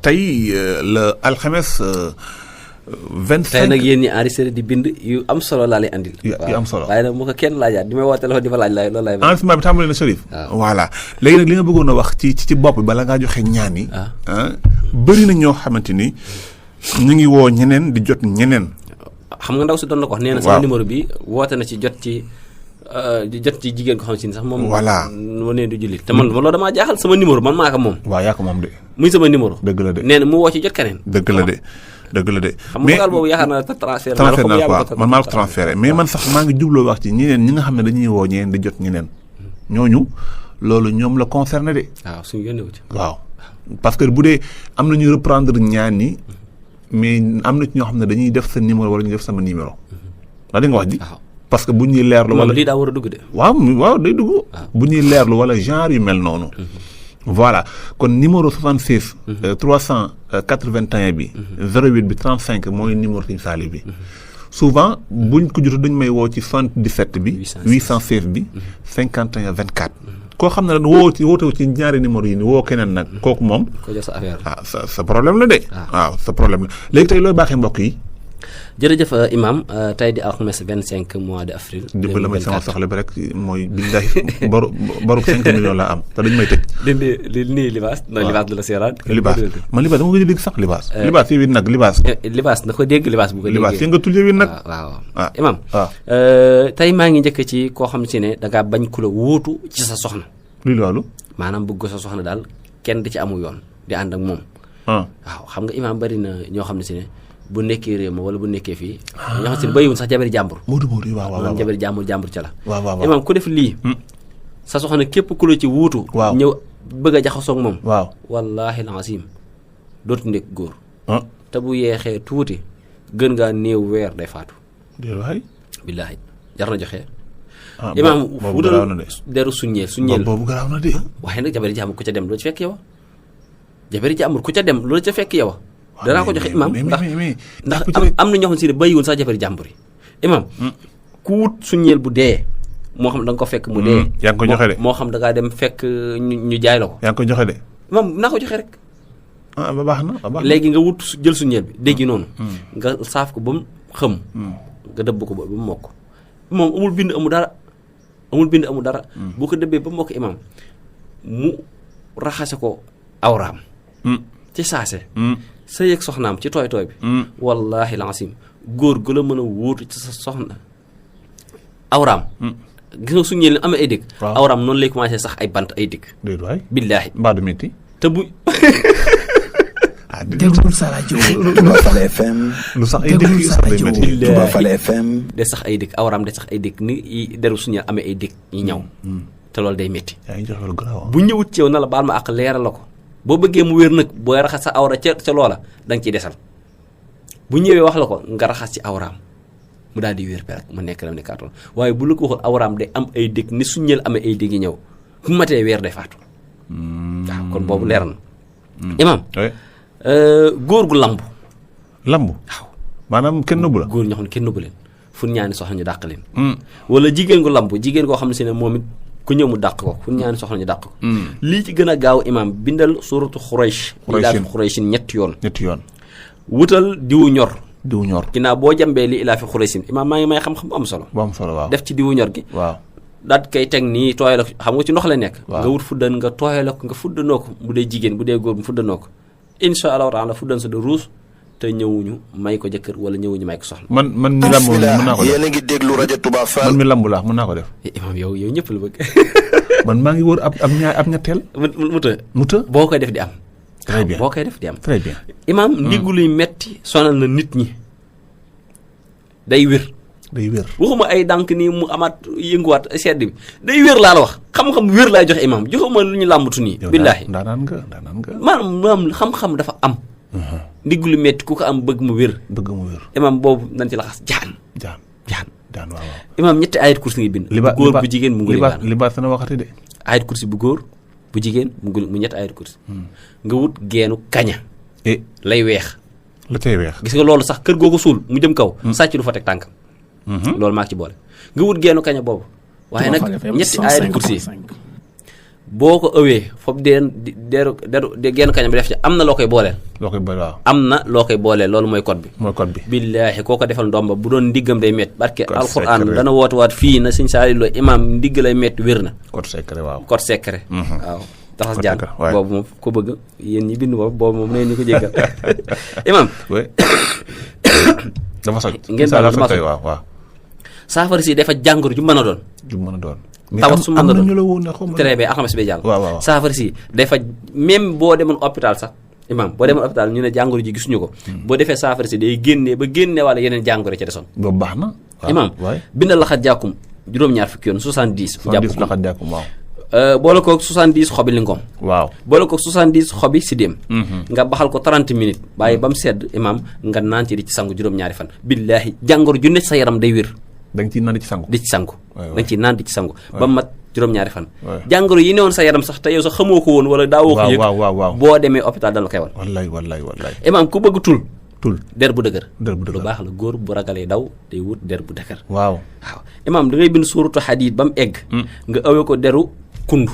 tey le alxames 25. tey nag yéen ñi enregistré di bind yu am solo laa lay andil. yu am solo waaye nag mu ko kenn laajaat di may woo téléphone di ma laaj loolu laay. enregistrement bi tàmbali na Chérif. voilà léegi nag li nga bëggoon a wax ci bopp bi bala ngaa joxe ñaan yi. bëri na ñoo xamante ni ñu ngi woo ñeneen di jot ñeneen. xam nga ndaw si doon na ko wax nee na sama numéro bi woote na ci jot ci jigéen ko xam si ni sax moom. voilà ma nee du jullit te man loolu damaa jaaxal sama numéro man maa ko moom. waaw yaa ko moom de. muy sama numéro. dëgg la de nee na mu woo ci jot keneen. dëgg la de. xam nga boobu yaakaar naa transfert naa quoi man maa ko transféré mais man sax maa ngi jubloo wax ci ñeneen ñi nga xam ne dañuy woo ñeneen di jot ñeneen ñooñu loolu ñoom la concerné de. waaw suñu yónnee wu ci. waaw parce que bu dee am na ñu reprendre ñaan yi mais am na ci ñoo xam ne dañuy def sa numéro wala ñu def sama numéro. wax dëgg nga wax ji. parce que bu ñuy leerlu. wala lii daa war a dugg de. waaw day dugg. bu ñuy leerlu wala genre yu mel noonu. voilà kon numéro 76. 381 bi. 08 bi 35 mooy numéro Sëñ Saliou bi. souvent buñ ko jot dañ may woo ci 77 bi. 816 bi. 51 24. koo xam ne woote ci ñaari numéro yi ni woo keneen nag kooku moom. ko jox sa affaire sa problème la de. waaw sa problème la léegi tey looy baaxee mbokk yi. jërëjëf imam tey di alxames 25 mois de avril. dimbali ma sama soxla bi rek mooy billahi baru 5 millions laa am te dañu may tëj. li nii libaas. waaw libaas du la seeraan. libaas man libaas dama ko dégg sax libaas. libaas yi nag libaas. libaas na ko dégg libaas bu ko déggee. libaas yi nga tuddee wi nag. waaw imam. tey maa ngi njëkk ci koo xam si ne da ngaa bañ ku la wóotu ci sa soxna. luy loolu. maanaam bëgg sa soxna daal kenn di ci amu yoon di ànd ak moom. waaw xam nga imam bari na ñoo xam ne si ne. bu nekkee réew ma wala bu nekkee fii. ñoo xam si ne bàyyiwul sax jabari jàmbur. Moodu waaw jabari jàmbur ca la. waaw imam ku def lii. sa soxna képp ku la ci wuutu. ñëw bëgg a jaxasoo ak moom. waaw wallaahi lancim dootu nekk góor. te bu yeexee tuuti gën ngaa néew weer day faatu. billaahi jar na joxe. imam wutal deru suññeel. boobu garaaw na de. waaye nag jabari jàmbur ku ca dem loolu ci fekk yow. jabari jàmbur ku ca dem loolu ca fekk yow. danaa ko joxe imam ndax am na ñoo xam si ne bàyyiwul sax jabari jàmbur yi imam ku wut suñeel bu dee moo xam da nga ko fekk mu dee yaa ngi ko joxe de moo xam da ngaa dem fekk ñu jaay la ko yaa ngi ko joxe de imam naa ko joxe rek ba baax na léegi nga wut jël suñeel bi déggi noonu nga saaf ko ba mu xëm nga dëbb ko ba mu mokk moom amul bind amul dara boo ko dëbbee ba mu mokk imam mu raxase ko awraam ci saase sa yëg soxnaam ci tooy bi wallaahi lancim góor gu la mën a wóotu ci sa soxna awraam gis nga suñu amee ay dëkk awraam noonu lay commencé sax ay bant ay dëkk billaahi mbaa du métti te bu déglul sa rajo Touba Fall FM lu sax ay dëkk yu sax day métti Touba Fall FM de sax ay dëkk awraam de sax ay dëkk ni deru suñu amee ay dëkk yi ñaw te loolu day métti bu ñëwut ci yow na la baal ma ak leeral la ko boo bëggee mu wér nag booy raxas sa awra ca loola da nga ciy desal bu ñëwee wax la ko nga raxas ci awraam mu daal di wér perek mu nekk la ne kaatoon waaye bu la ko waxoon awraam day am ay dëkk ni suñeel amee ay dëkk yi ñëw bu matee weer day faatu waaw kon boobu leer na imam góor gu lambu waaw maanaam kenn nëbbu la góor ñoo xam ne kenn nëbbu leen fu ñaani soxla ñu dàq leen wala jigéen gu lambu jigéen koo xam ne si ne moom it ku ñëw mu dàq ko fu ñaani soxla ñu dàq ko lii ci gën a gaaw imam bindal suratu Xuraysh ilaafi Xurayshin ñetti yoon wutal diwu ñor ginnaaw boo jambee li ilaafi Xurayshin imam maa ngi may xam-xam bu am solo waaw def ci diwu ñor gi waaw daat koy teg nii tooyal ko xam nga ci ndox la nekk nga wut fuddan nga tooyal ko nga fuddanoo ko bu dee jigéen bu dee góor mu fuddanoo ko insha allahu taala fuddan sa de ruus te ñëwuñu may ko jëkkër wala ñëwuñu may ko soxna man mi lambu mën naa ko def yéen a ngi déglu rajo Touba Fall man mi lambu laa mën naa ko def imam yow ñëpp la bëgg man maa ngi wër ab ñetteel mu të boo koy def di am très bien boo koy def di am très bien imam ndiggu luy metti sonal na nit ñi day wér waxuma ay dànk nii mu amaat yënguwaat sedd bi day wér laa la wax xam-xam wér laay joxe imam joxuma lu ñu làmbatu nii billaahi daanaan nga maanaam xam-xam dafa am ndigg lu metti ku ko am bëgg mu wér imam boobu nañ ci laxas jaan waaw imam ñetti ayat kursi ngi bind bu góor bu jigéen mu nguli libaas na waxati de ayat kursi bu góor bu jigéen mu ñetti ayat kursi nga wut geenu kaña lay weex la tey weex gis nga loolu sax kër googu suul mu jëm kaw sàcc du fa teg tànkam loolu maa ci boole nga wut geenu kaña boobu waaye nag ñetti ayat kursi boo ko ëwee foofu deru genn kañam bi def ci am na loo koy booleel. am na loo koy booleel loolu mooy code bi. billaahi koo ko defal ndomba bu doon ndiggam day métti barke alxuraan dana woote waat fii na Sëñ Saaliw Lo imaam ndigg lay métti wér na. code secret waaw. code secret. waaw taxas jaan boobu moom ko bëgg yéen ñi bind boobu moom nee ni ko jéggal imaam. dafa soj ngeen baal ma soj waaw. saafara si dafa jàngoro ju mën a doon. tawat su mën a doon très bien alxames bi jàll. waaw saafara si dafa même boo demoon hôpital sax imam boo demoon hôpital ñu ne jàngoro ji gisuñu ko. boo defee saafara si day génnee ba génne wala yeneen jàngoro ci desoon. boobu baax na. imam bindal laxat jàkkum juróom-ñaar fukki yoon 70. jàpp laxat jàkkum waaw. boole koog 70 xobi lingom. waaw boole koog 70 xobi sidéem. nga baxal ko 30 minutes bàyyi ba mu sedd imam nga naan ci di ci sangu juróom-ñaari fan. billaahi jàngoro ju ne sa yaram day wér. da nga ciy naan di ci sangu. da nga ciy naan di ci sangu. ba mat juróom-ñaari fan. jàngoro yi newoon sa yaram sax te yow sax xamoo ko woon wala daawoo ko yëg. waaw boo demee hôpital dal la koy wan. wallaay. imaam ku bëgg tul der bu dëgër. lu baax la góor bu ragalee daw day wut der bu dëgër. waaw imaam da ngay bind suuratu Hadiid ba mu egg. nga awee ko deru kundu.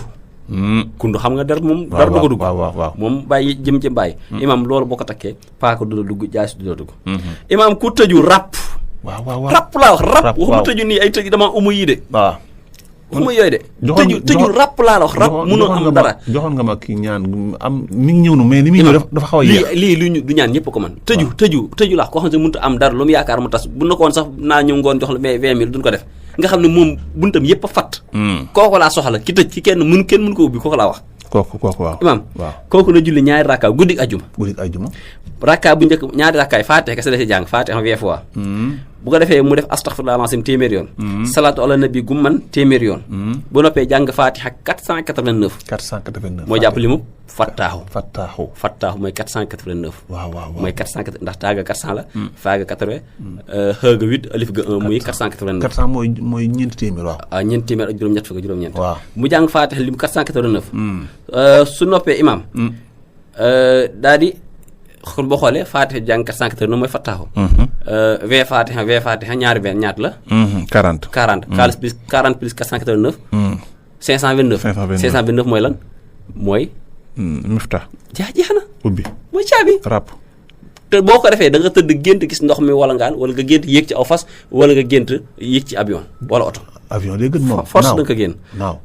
kundu xam nga der moom. dara du ko dugg waaw moom bàyyi jëm ci bàyyi. imaam loolu boo ko takkee paaka du la dugg jaasi du la dugg. imaam ku tëju ràpp. waaw ràpp laa wax ràpp waxuma tëju nii ay tëju dama umu yi de. waaw waxuma yooyu de. tëju ràpp laa la wax ràpp mënoo am dara. joxoon nga ma kii ñaan am mi ngi ñëw nu mais ni muy ñëw dafa xaw a yéex. lii lu du ñaan ñëpp ko man tëju laa koo xam ne mënut a am dara lu mu yaakaar mu tas bu na ko woon sax naa ñëw ngoon jox la 20 000 duñ ko def nga xam ne moom buntam yëpp a fatt. kooku laa soxla ki tëj ci kenn mën ko ubbi kooku laa wax. kooku waaw imaam kooku na julli ñaari rakka guddik ajuma rakka bu njëkk ñaari rakkaay faatiha kese la ci jàng faatiha 20 fois bu ko defee mu def astaghfirullah al-azim téeméer yoon salaatu ala nabi gu man téeméer yoon bu noppee jàng faatiha 489 mooy jàpp li mu fattaahu mooy 489 waaw mooy 480 ndax taaga 400 la faaga 80 xëga 8 alif ga 1 muy 489 400 mooy ñeenti téeméer waaw ñeenti téeméer ak juróom-ñett fukk juróom-ñeent waaw mu jàng faatiha li mu 489 su noppee imam daal di xool boo xoolee Fatiha jàng 489 mooy fattaaxu. V Fatiha ñaari benn ñaat la. 40. 40 plus 489. 529 mooy lan mooy. Miftah. jeex na. ubbi mooy caabi. ràpp. te boo ko defee da nga tëdd gént gis ndox mi wala ngaan wala nga gént yéeg ci aw fas wala nga gént yéeg ci avion wala oto. avion day gën moom force da nga ko génn. naaw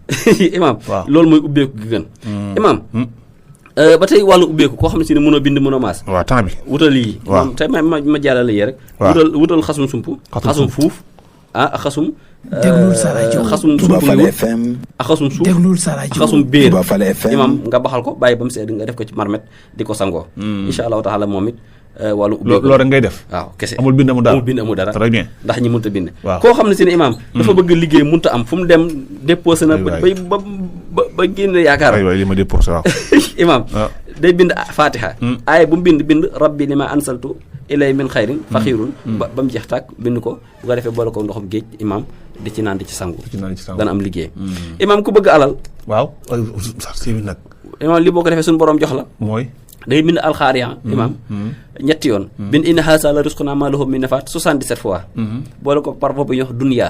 imaam. waaw loolu mooy ubbeeku gi gën. imaam. ba tey wàllu ubbeeku koo xam ne si ne mënoo bind mënoo maas. waaw temps bi wutal yi. waaw moom tey ma jàllale yi rek. waaw wutal xasum sump. xasum fuuf ak xasum. déglul sa rajo xasum Touba sump Fall FM. ak xasum suuf déglul sa rajo xasum béer. Touba Fall FM. imam nga baxal ko bàyyi ba mu sedd nga def ko ci marmet di ko sangoo. incha allahu taala moom it wàllu ubbeeku. loolu rek ngay def. waaw kese amul bind amul dara très bien. ndax ñi mënut a bind. waaw koo xam ne si ne imaam. dafa bëgg liggéey mënut a am fu mu dem déposé na. ba génn yaakaar. waay li ma déposé waaw. imaam day bind Fatiha. aaya bu mu bind rabbi li ma ansaltu ilay min xayrin faxiirun ba mu jeex tàkk bind ko bu ko defee boole ko ndoxum géej imaam di ci naan di ci sangu. dana am liggéey. imaam ku bëgg alal. waaw sax si nag. imaam li boo ko defee suñu borom jox la. mooy. day bind alxaariya imaam ñetti yoon. bind inna haasa la risquna ma lahu min nafaat 77 fois. boole ko par boobu ñuy wax dunya.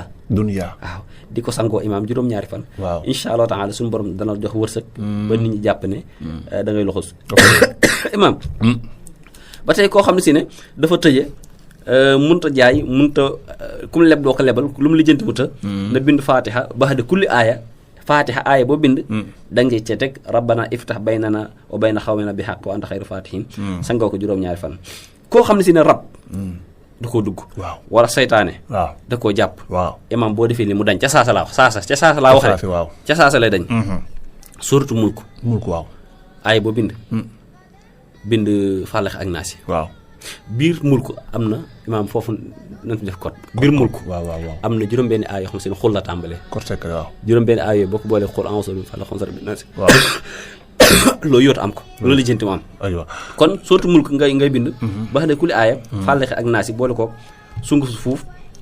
waaw di ko sangoo imaam juróom-ñaari fan. waaw incha allah taala suñu borom dana jox wërsëg. ba nit ñi jàpp ne da ngay loxos. imaam. ba tey koo xam ne si ne dafa tëje munta jaay munta ku mu leb doo ko lebal lu mu lijjanti wuta na bind Fatiha ba de kulli aaya. Fatiha aaya boo bind da nga cee teg rabbana iftah baynana wa bayna xawmina bi haqq wa anta xayru fatihin sangoo ko juróom-ñaari fan koo xam ne si ne rab da koo dugg waaw wala saytaane waaw da koo jàpp waaw imam boo defee li mu dañ ca saasa laa wax ca saasa laa wax rek waaw ca saasa lay dañ surtout mulk waaw aaya boo bind fàllax ak naasi waaw biir mulk am na imaam foofu nañ fi def code biir mulk waaw am na juróom-benni aay yoo xam ne xul la tàmbalee code secret waaw juróom-benni aay yooyu boo ko boolee xul enso bi fàlla xonsar bi naasi waaw loolu yóotu am ko loolu lijjanti mu am aywa kon surtout mulk ngay bind ba ne ku li aaya fàllaxe ak naasi boole ko sungu su fuuf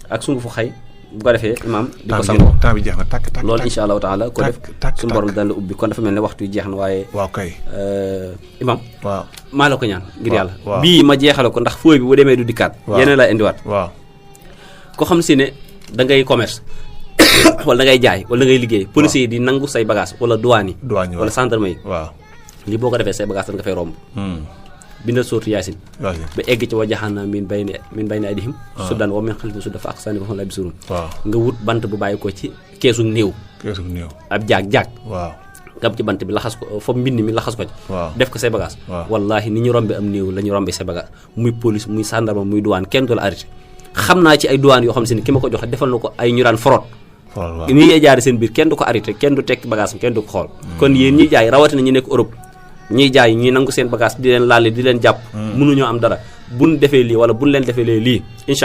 ak sungu fu xay bu ko defee imaam di ko sangoo temps bi jeex na tàkk loolu insha allahu taala ko def suñu borom dana la ubbi kon dafa mel ne waxtu yi jeex na waaye waaw kay imaam waaw maa la ko ñaan ngir yàlla waaw bii ma jeexale ko ndax fooy bi bu demee du dikkaat yeneen laa indiwaat waaw ko xam si ne da ngay commerce wala da ngay jaay wala da ngay liggéey policier yi di nangu say bagage wala douane yi wala gendarme yi waaw lii boo ko defee say bagage nga fay romb bindal sóotu yaasin ba egg ci wajaxana min bayni aydihim suddan wa min xalfihim suddan fa aqsani fa la bisurun nga wut bant bu bàyyi ko ci keesu néew ab jaag waaw gam ci bant bi laxas ko foofu mbind mi laxas ko ci def ko say bagage wallahi ni ñu rombe am néew la ñu rombe say bagage muy police muy gendarme muy douane kenn du la arrêté xam naa ci ay douane yoo xam si ne ki ma ko joxe defal na ko ay ñu daan fraude ni ngay jaari seen biir kenn du ko arrêté kenn du tekki bagage kenn du ko xool kon yéen ñiy jaay rawatina ñu nekk Europe ñiy jaay ñi nangu seen bagage di leen laale di leen jàpp mënuñoo am dara buñ defee lii wala buñ leen defee lii incha